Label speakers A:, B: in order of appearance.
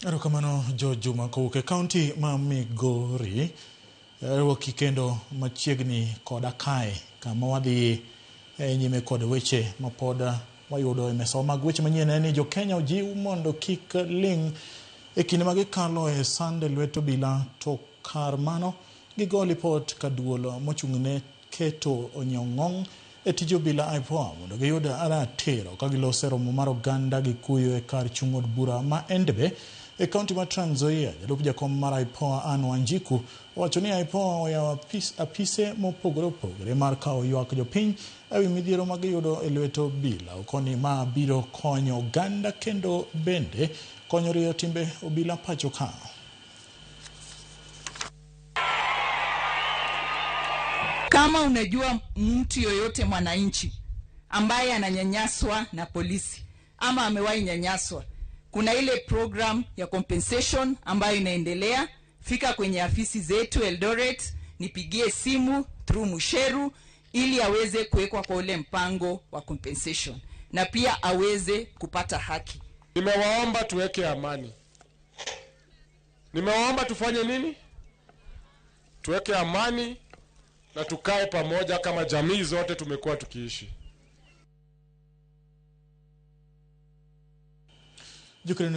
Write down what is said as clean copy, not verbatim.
A: Erokamano George Juma kowuok e kaunti ma Migori. Wuoki kendo machiegni koda kae kama wadhi nyime kod weche mapod wayudo e mesawa mag weche manyien en ni jo-Kenya ojiw mondo kik ling' e kinde ma gikalo e sand e lwet obila to kar mano gigo lipot ka duol mochung'ne keto onyong'ong e tij obila IPOA mondo giyud ratiro ka giloso e romo mar oganda gi kuyo e kar chung' od bura ma Endebe e kaunti ma Trans Nzoia. Jalup jakom mar IPOA Anne Wanjiku owacho ni IPOA oyawo apise mopogore opogore mar kawo ywak jopiny ewi midhiero ma giyudo e lwet obila. Okoni ma biro konyo oganda kendo bende konyo rieyo timbe obila pacho ka.
B: Kama unajua mtu yoyote mwananchi ambaye ananyanyaswa na polisi ama amewahi nyanyaswa, kuna ile program ya compensation ambayo inaendelea. Fika kwenye afisi zetu Eldoret, nipigie simu through Musheru ili aweze kuwekwa kwa ule mpango wa compensation na pia aweze kupata haki.
C: Nimewaomba tuweke amani. Nimewaomba tufanye nini? Tuweke amani na tukae pamoja kama jamii zote tumekuwa tukiishi.
A: Jukrini.